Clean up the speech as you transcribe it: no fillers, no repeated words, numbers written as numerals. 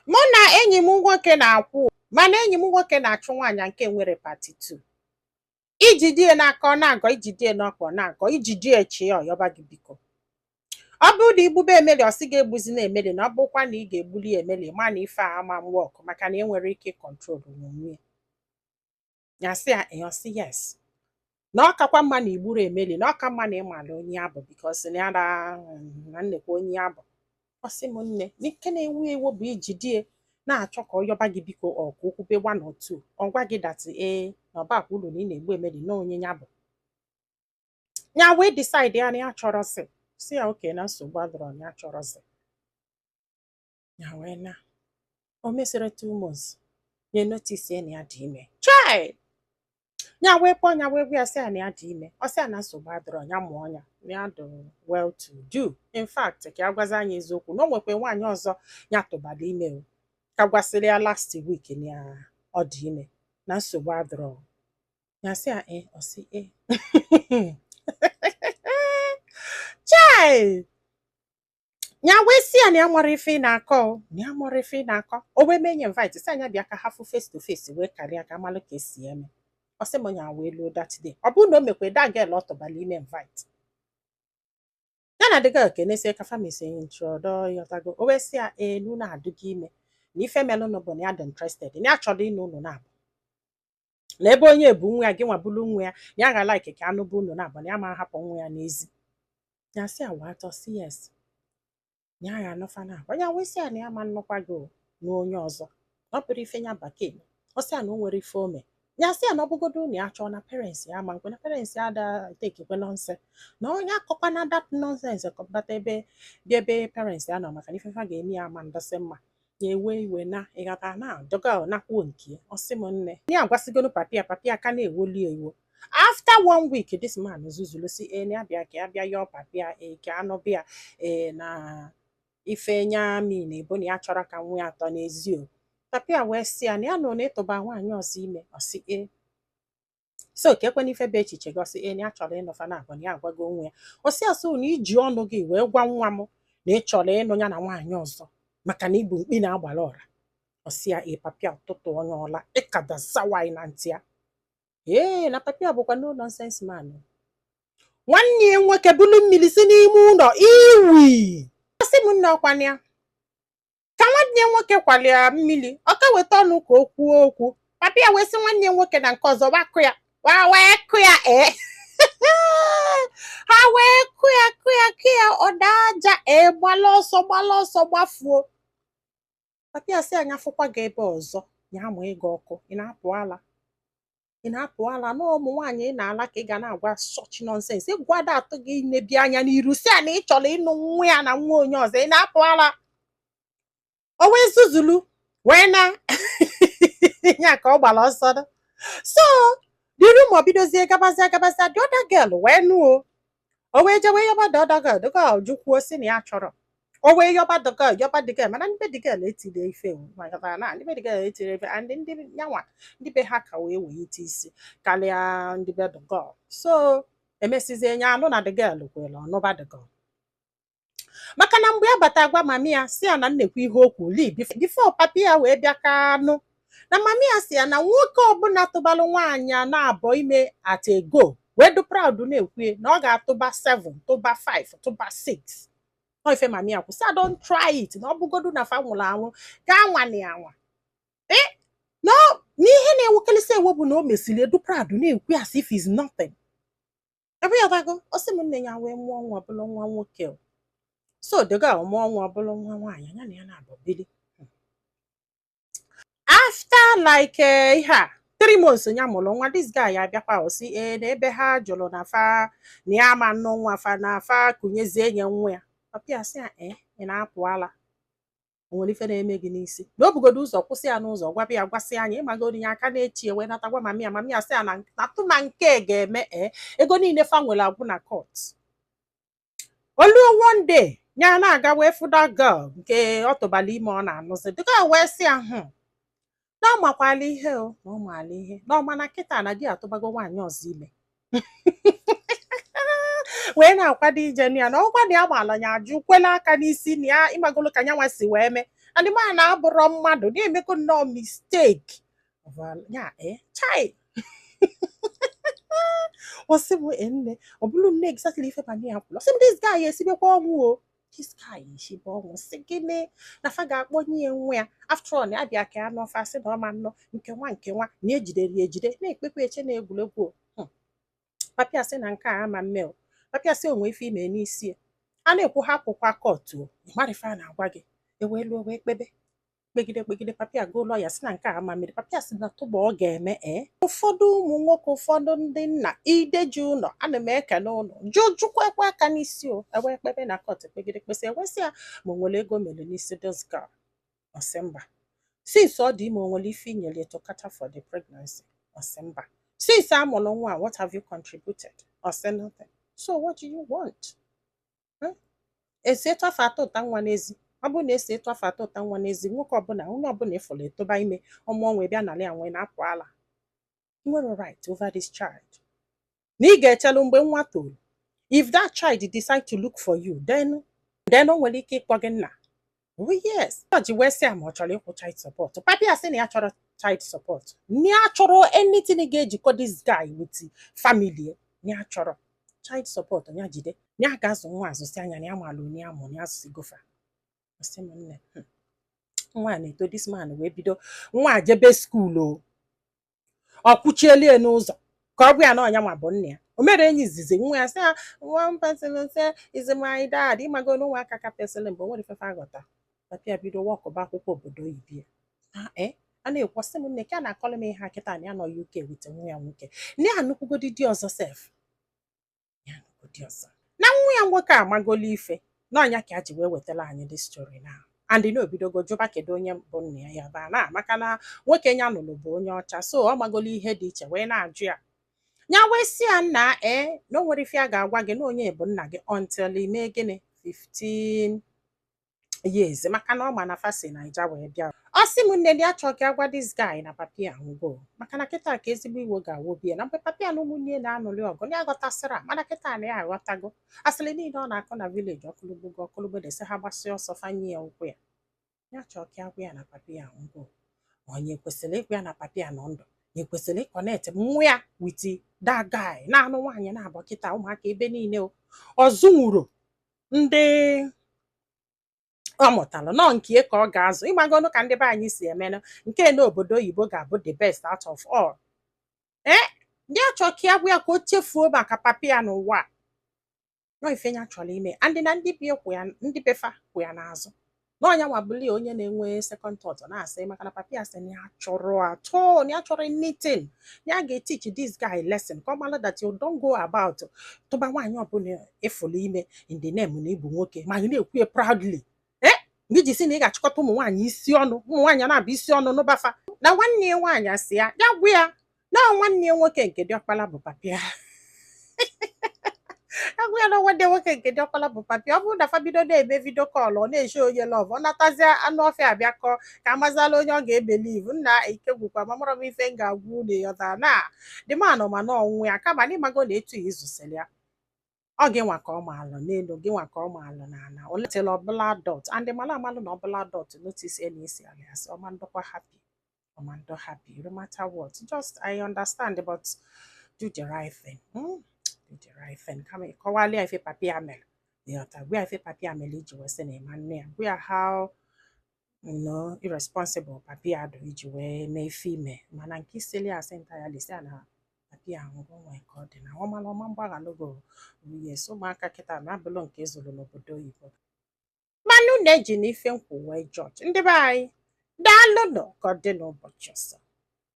Mụ na enyi m nwoke na-akwụ, mana enyi m nwoke na-achụ nwaanyị nke nwere part 2. Iji die n'aka, ọ na-agọ. Iji die n'ọkpa, ọ na-agọ. Iji die chi ya, ọyọba gị biko. Ọ bụrụ na igbube emeli, ọ sị ga-egbuzi na emeli. Na ọ bụkwa na ị ga-egbuli ya emeli, ma na ife a ama work, maka na e nwere ike control onwe ya. Sị ya ee, ọ sị yes, na ọ kakwa mma na igburu emeli, na ọ ka mma na ịmala onye ya bụ, because na ya na na nnekwa onye ya bụ. Ọ sị m nne, n'ike na-ewu ewu bụ iji die na-achọ ka ọ yọba gị biko, ọ ka o kwube one or two, ọ gwa gị that ee, na ọ bakwa uru na ị na-egbu emeli na onye ya bụ. Ya wee decide ya na ya chọrọsị si ya oke na nsogbu adọrọ, na ya chọrọsị ya wee na o mesịrị 2 months nye notice na ya dị ime. Chai! Ya wee kpọọ ya, wee gwa ya sị ya na ya dị ime. Ọ sị ya na nsogbu adọrọ, ya mụọ ya, na ya dị well to do. In fact, ka ya gwazi anyị eziokwu, na o nwekwa nwaanyị ọzọ ya tụbara ime, o ka gwasịrị ya last week na ya ọ dị ime, na nsogbu adọrọ. Ya sị ya ee, ọ sị ee. Chai! Ya wee sị ya na ya nwere ife ị na-akọ o, na ya nwere ife ị na-akọ. O wee mee nye invite, sị anya bịa ka ha fụ face to face, wee karịa ka amalụ ka esi eme. Ọ sị m ya wee luo that day, ọ bụrụ na o mekwe that girl ọ tụbara ime invite, ya na the girl kenesie ka famisi introdo yọtago. O wee sị ya ee, na unu adụgo ime, na ife melụnụ bụ na ya dị interested, na ya chọrọ ịnụ unu na-abụ, na ebe onye bụ nwa ya, gị nwa bụrụ nwa ya, na ya ga like ka anụ bụ unu na-abụ, na ya ma hapụ nwa ya n'ezi. Ya sị ya atọ si yes, na ya ga-anụfa na abụ. Ya wee sị ya na ya ma nnukwa gị o n'onye ọzọ, na ọ bụrụ ife ya bekee. Ọ sị ya na o nwere ife ome. Ya sị ya na ọ bụgodo na ya chọọ, na parents ya ama nkwe, na parents ya ada tekekwe nonsense, na onye akọkwana that nonsense kọbata ebe bịa ebe parents ya nọ, maka na ife fa ga-eme ya ama ndọsị mma. Ya ewe iwe na ịghọta na doga nakwuo nke ya. Ọ sị m nne, ya agwasịgonu papi ya, papi ya ka na-ewoli ewo. After one week, this man zuzulu si e na ya bịa ka ya bịa yọọ papi ya e ka anụ bịa e na ife nya mi na ebo, na ya chọrọ ka nwa ya atọ n'ezi o. Papi ya wee sị ya na ya nọ na ịtụba nwaanyị ọzọ ime. Ọ sị e, so ka ekwe n'ife bụ echiche gị. Ọ sị e, na ya chọrọ ịnụfa na agwa, na ya agwago onwe ya. Ọ sị ya so na iji ọnụ gị wee gwa nwa m na ị chọrọ ịnụ ya na nwaanyị ọzọ, maka na ịbụ mkpi na-agbara ọra. Ọ sị ya ee. Papi ya ụtụtụ onye ọla ịkada zawai na ntị ya. Ee, na papi ya bụkwa no nonsense man o. Nwanne ya nwoke bulu mmiri si n'ime ụlọ iwi. Ọ sị m nne, ọkwana ya ka nwanne ya nwoke kwalia mmiri, ọ ka weta ọnụ ka o kwuo okwu, papi ya wee sị nwanne ya nwoke na nke ọzọ wakụ ya wa wee kụ ya. Ee, ha wee kụ ya, kụ ya, kụ ya, ọ daa aja. Ee, gbala ọsọ, gbala ọsọ, gbafuo. Papi ya sị anya fụkwa gị ebe ọzọ, ya amụ ịga ọkụ. Ị na-apụ ala, ị na-apụ ala na ụmụ nwaanyị ị na-ala ka ị ga na-agwa such nonsense. Ịgwada atụ gị nebi anya n'iru, si a na ị chọrọ ịnụ nwa ya na nwa onye ọzọ. Ị na-apụ ala. O wee zuzulu wee na ya ka ọ gbara ọsọ. So the rumor bidozie gabazia gabazia. The other girl wee nụ o, o wee jewe yọba the other girl. The girl jụkwuo, si na ya chọrọ. O wee yọba the girl, yọba the girl, mana ndị be the girl etiri ife o, maka na ndị be the girl etiri ife, and ndị yanwa ndị be ha ka wee welite isi karịa ndị be the girl. So emesizie nye anụ na the girl kwere ọnụba the girl, maka na mgbe ya bata gwa mami ya, si ya na nnekwu ihe okwu li before papi ya wee bịa ka anụ na mami ya si ya na nwoke ọbụla tụbalụ nwaanyị a na-abọ ime at a go, wee dị proud na-ekwu na ọ ga-atụba 7, tụba 5, tụba 6. Ọ ife mami ya kwụ, sị don't try it, na ọ bụgodu na fa nwụrụ anwụ, gaa nwanị anwa. Eh, na n'ihe na-ewekelịsị ewe bụ na o mesiri edu proud na-ekwu as if is nothing. Ebe ya dago. Ọ sị m nne, ya wee mụọ nwa, bụrụ nwa nwoke o. So the girl mụọ nwa, bụrụ nwa nwaanyị, ya na ya na-abụ bili. After like ihe a 3 months ya mụrụ nwa, this guy abịakwa. O si ee, na ebe ha jụrụ na fa na ya ama nnụ nwa fa, na fa kụnyezie nye nwa ya. Papa ya sị ya ee, ị na-apụ ala, o nwere ife na-eme gị n'isi? Na o bugodo ụzọ kwụsị ya n'ụzọ, gwaba ya, gwasị anya ịmagoro ya aka na-echi wee nata gwa mami ya. Mami ya sị ya na tụma nke ga-eme. Ee, ego niile fa nwere agwụ na court. Oluo one day, ya na-aga wee fụ that girl nke ọ tụbala ime ọ na-anụzi. The girl wee sị ya hụ na ọ makwala ihe o, na ọ maala ihe, na ọ ma na kịta na di atụbago nwaanyị ọzọ ime, wee na-akwado ije ya, na ọkwa na ya maala ya ajụ kwela aka n'isi na ya ịmagolo ka nyanwa si wee mee. And the man na-abụrọ mmadụ na-emekọ nnọọ mistake ya. Chai, ọ sị m, nne, ọ bụrụ nne, exactly ife banye ya kwuru. Ọ sị m, this guy esibekwa ọnwụ o, this guy esibe ọnwụ, sị gịnị na fa ga-akpọnye ya nwa ya. After all, na ya bịa ka ya nọ, fa sị na ọma nnọ nke nwa nke nwa na ejidere ya ejide na-ekpekwa eche na egwuregwu o. Papịa sị na nke a ama mme o. Papịa sị onwe ife ime n'isi ya, a na-ekwu ha akwụkwọ court o, ịmara ife a na-agwa gị. Ewee lụọ wee kpebe kpegide kpegide, papịa go lawyer, sị na nke a ama mmiri. Papịa sị na tụba ọ ga-eme. Ee, ụfọdụ ụmụ nwoke, ụfọdụ ndị nna ideji ụlọ, ana m ekele ụlọ jụ jụkwekwa aka n'isi o. Ewee kpebe na court, kpegide kpesị, ewesị ya ma o nwere ego mere n'isi this girl. Ọ sị mba. Since ọ dị ime, o nwere ife inyere to cater for the pregnancy? Ọ sị mba. Since a mụrụ nwa, what have you contributed? Ọ sị nothing. So what do you want? Esi etu afọ atọ ụta nwa n'ezi? Ọ bụrụ na esi etu afọ atọ ụta nwa n'ezi, nwoke ọbụla, onye ọbụla ịfụrụ etoba ime ọmụọ nwe bịa nala ya nwee na-apụ ala nwere right over this child, na ị ga-echelu mgbe nwa toro. If that child decide to look for you, then o nwere ike ịkpọ gị nna. Oh yes, judge wee sị ya ma ọ chọrọ ịkwụ child support. Papi ya sị na ya chọrọ child support, na ya chọrọ anything ga-ejikọ this guy with family ya, na ya chọrọ child support, ya jide na ya ga-azụ nwa azụsị anya na ya malụ onye ya mụ na ya azụsigofa. Sị m nne, nwa a na-eto, this man wee bido nwa a jebe school o, ọ kwụchielie n'ụzọ ka ọ gwa ya na ọnya nwa bụ nna ya. O mere enyi izizi nwa ya sị ya, "One person say is my dad." Ịmago na ụmụaka ka pesịlị mgbe o nwere ifefe aghọta. Papa ya bido wọkụba akwụkwọ obodo oyibo ya na a na-ekwasị m nne ka a na-akọrọ m ihe a kịta na ya nọ UK with nwa ya nwoke, na ya anụkwugodi di ọzọ sef, ya anụkwu di ọzọ na nwa ya nwoke amagolo ife na ọnya ka a ji wee wetara anyị this story now. And na obidogo jụba kedu onye bụ nna ya, ya baa na maka na nwoke ya nụrụ bụ onye ọcha, so ọ magolo ihe dị iche wee na-ajụ ya. Ya wee sị ya nna, ee, na o nwere ife a ga-agwa gị na onye bụ nna gị until ime gịnị, 15 years, maka na ọ ma na fasi Naija wee bịa. Ọ sị m nne, ya chọọ ka agwa this guy na papi ya nwụgo, maka na kịta ka ezigbo iwe ga-awobi ya na mgbe papi ya na ụmụnne na-anụrị ọgụ na ya ghọtasịrị, mana kịta na ya aghọtago asịrị niile ọ na-akọ na village ọkụlụgbogo ọkụlụgbede sị ha gbasịa ọsọ fanye ya ụkwụ ya. Ya chọọ ka agwa ya na papi ya nwụgo. Onye kwesịrị ịgwa ya na papi ya nọ ndụ, ya kwesịrị ịconnect nwa ya with that guy na-anụ nwaanyị na-abọ kịta, ụmụaka ebe niile o ọzụ nwụrụ ndị ọ mụtara nọ nke ka ọ ga-azụ. Ịgbagonu ka ndị be anyị si emenụ nke n'obodo oyibo ga-abụ the best out of all. Ee, ndị achọ ka ya gwa ya ka o chefuo maka papi ya n'ụwa a. Nọ ife ya chọrọ ime and na ndị bi kwụ ya, ndị befa kwụ ya n'azụ na ọnya nwabụli onye na-enwe second thought na-asị maka na papi ya sị na ya chọrọ atọ, na ya chọrọ anything, na ya ga-eteach this guy lesson ka ọ mara that you don't go about tụba nwaanyị ọbụla ịfụlụ ime in the name na ịbụ nwoke, ma ị na-ekwu ya proudly. Ee, mgbe iji si na ị ga-achịkọta ụmụ nwaanyị isi ọnụ, ụmụ nwaanyị na-abụ isi ọnụ n'ụbafa na nwanne ya nwaanyị asị ya, ya gwa ya na nwanne ya nwoke nke diọkpala bụ papi ya. Ya gwa ya na nwanne nwoke nke diọkpala bụ papi. Ọ bụrụ na fa bido na-eme video call, ọ na-eche onye love, ọ natazie anụ ọfịa abịakọ ka amazala onye ọ ga-ebelieve. Nna, ike gwụkwa ma mara m ife m ga-agwa unu. Yọta na dị manụ ma na ọnwụ ya kama na ịmago na etu izụsịrị ya, ọ gị nwa ka ọ maalụ n'elu, gị nwa ka ọ maalụ n'ala oletela ọbụla dot and mala amalụ na ọbụla dot notice na esi ala ya sị ọma ndọkwa happy, ọma ndọ happy no matter what. Just I understand, but do the right thing, Do the right thing. Kama ịkọwalị ya ife papi ya mere, ịghọta? Gwa ya ife papi ya mere iji wee sị na ịma nne ya. Gwa ya how irresponsible papi ya dị iji wee mee ife ime, mana nke iseli asị entirely sị ya na papi ya nwụrụ nwee ka ọ dị na ọmalụ ọma mgbaghalụgo. Yes, ụmụaka kịta na abụlụ nke ịzụrụ n'obodo oyibo manụ na-eji n'ife nkwụ wee jọji ndị be anyị. Daalụnụ, ka ọ dị n'ụbọchị ọzọ.